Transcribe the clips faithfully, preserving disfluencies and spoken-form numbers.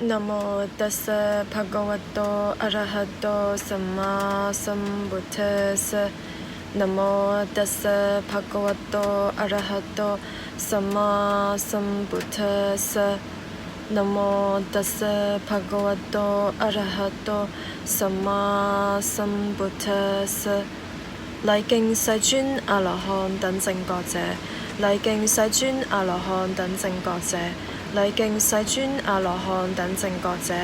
Namo tassa bhagavato arahato sammāsambuddhassa. Namo tassa bhagavato arahato sammāsambuddhassa. Namo tassa bhagavato arahato sammāsambuddhassa. 禮敬世尊阿羅漢等正覺者，禮敬世尊阿羅漢等正覺者，禮敬世尊阿羅漢等正覺者。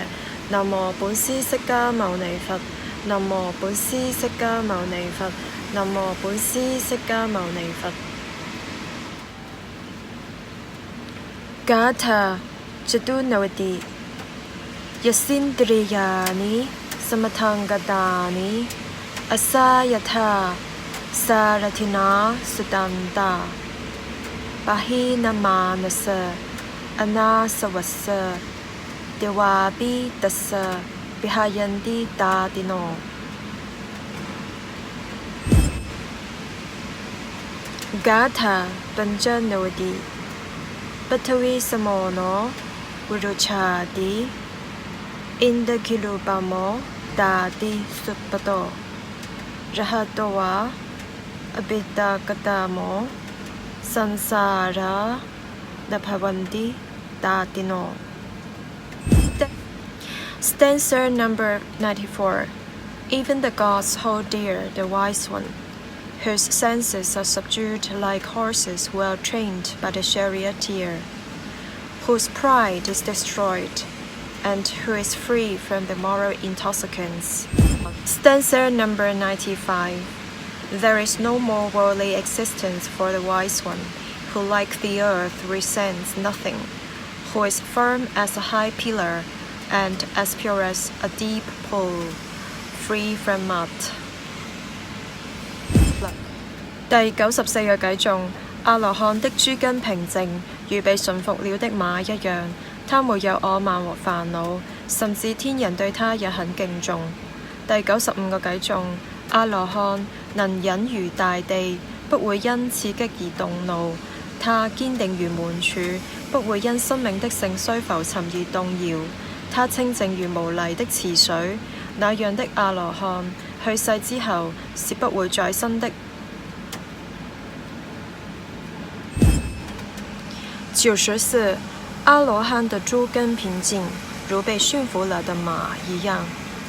南無本師釋迦牟尼佛。南無本師釋迦牟尼佛。南無本師釋迦牟尼佛。 Gātha catunavāti. Yasīndriyāni samataṃ katvāna asayathā sārathīna suṇātha, pahīnamānasā anāsavassa devāpi tassa pīhayanti tātino. Gātha pañcanavāti. Paṭhavīsamono varuṇāti, indagirūpamo dāti suppato, rahatto vā apetagatamo saṃsārā nabhavanti tātino. Stanza number ninety-four. Even the gods hold dear the wise one, whose senses are subdued like horses well trained by the charioteer, whose pride is destroyed, and who is free from the moral intoxicants. Stanza number ninety-five. There is no more worldly existence for the wise one, who like the earth resents nothing, who is firm as a high pillar and as pure as a deep pool, free from mud. 第九十四個偈頌。阿羅漢的諸根平靜，如被馴服了的馬一樣，他沒有我慢和煩惱，甚至天人對他也很敬重。第九十五個偈頌。阿羅漢能忍如大地，不會因刺激而動怒。他堅定如滿柱，不會因生命的盛衰浮沉而動搖。他清淨如無泥的池水，那樣的阿羅漢，去世之後是不會再生的。 九十四，阿羅漢的諸根平靜，如被馴服了的馬一樣，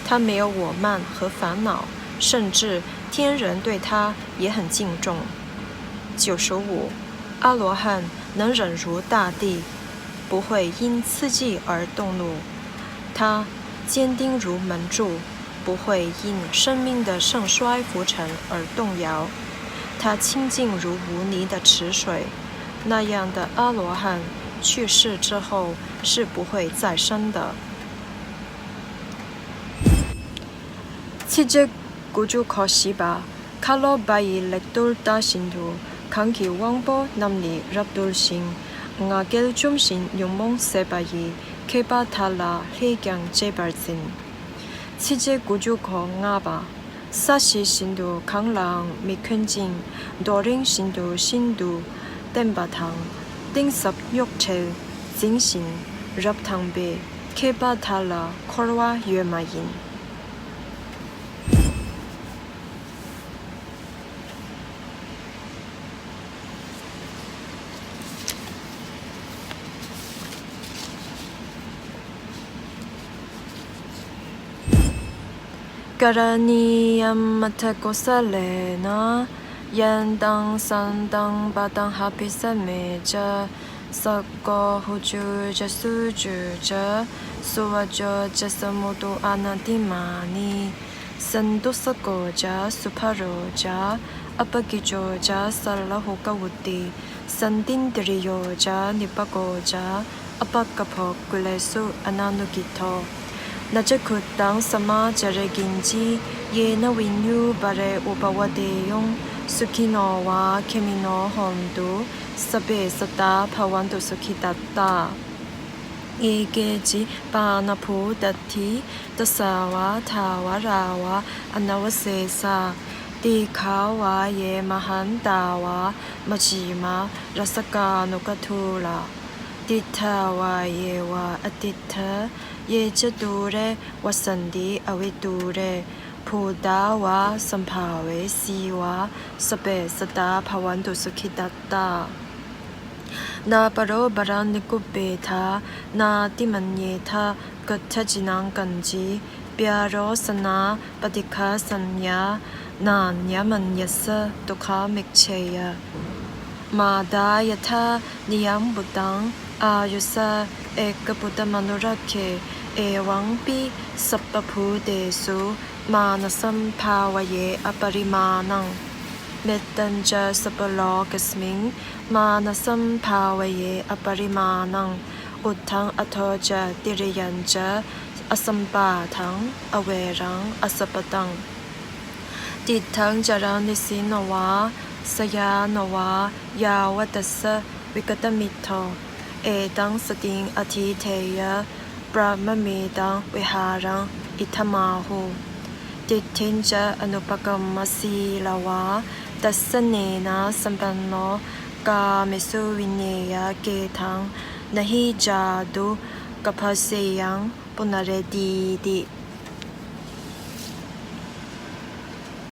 他沒有我慢和煩惱，甚至天人對他也很敬重。九十五，阿羅漢能忍如大地，不會因刺激而動怒，他堅定如門柱， 不會因生命的盛衰浮沉而動搖。他清淨如無泥的池水，那樣的阿羅漢去世之後是不會再生的。七隻古珠閣十八。 Khalo bāyi letul ta sindu, khangki wangpo namni raptul sing, ngākel jumsin nyummong sepāyi, khepāthala hlekyang jepārzin. 七隻古珠閣 ngāpā. Sāshi sindu khanglang mikhunjing, doring sindu sindu tenpathang, tingsap nyokthel zingsin rapthangpe, khepāthala khorwa yemāyin. Karaṇīyamatthakusalena, yantaṃ santaṃ padaṃ abhisamecca, sakko ujū ca sūjū ca, suvaco cassa mudu anatimānī. Santussako ca subharo ca, appakicco ca sallahukavutti, santindriyo ca nipako ca, appagabbho kulesu ananugiddho. Na ca khuddaṃ samācare kiñci, yena viññū pare upavadeyyuṃ. Sukhino vā khemino hontu, sabbe sattā bhavantu sukhitattā. Ye keci pāṇabhūtatthi, tasā vā thāvarā vā anavasesā, dīghā vā ye mahantā vā, majjhimā rassakānukadūrā. Diṭṭhā vā ye vā adiṭṭhā, ye ca dūre vasanti avidūre, bhūtā vā sambhavesī vā, sabbe sattā bhavantu sukhitattā. Nāparo paraṃ nikubbetha, nātimaññetha katthaci naṃ kañci, byārosanā paṭighasaññā, nāññamaññassa dukkhamiccheyya. Mātā yathā niyaṃ puttaṃ, āyusā ekaputtamanurakkhe, evampi sabbabhūtesu, mānasambhāvaye aparimāṇaṃ. Mettañca sabbalokasmiṃ, mānasambhāvaye aparimāṇaṃ, uddhaṃ adho ca tiriyañca, asambādhaṃ averaṃ asapattaṃ. Tiṭṭhaṃ caraṃ nisinno vā, sayāno vā yāvatassa vigatamiddho, etaṃ satiṃ adhiṭṭheyya, brahmametaṃ vihāraṃ idhamāhu. Diṭṭhiñca anupagamma sīlavā, dassanena sampanno, kāmesu vineyya gedhaṃ, na hi jātu gabbhaseyyaṃ punaretīti.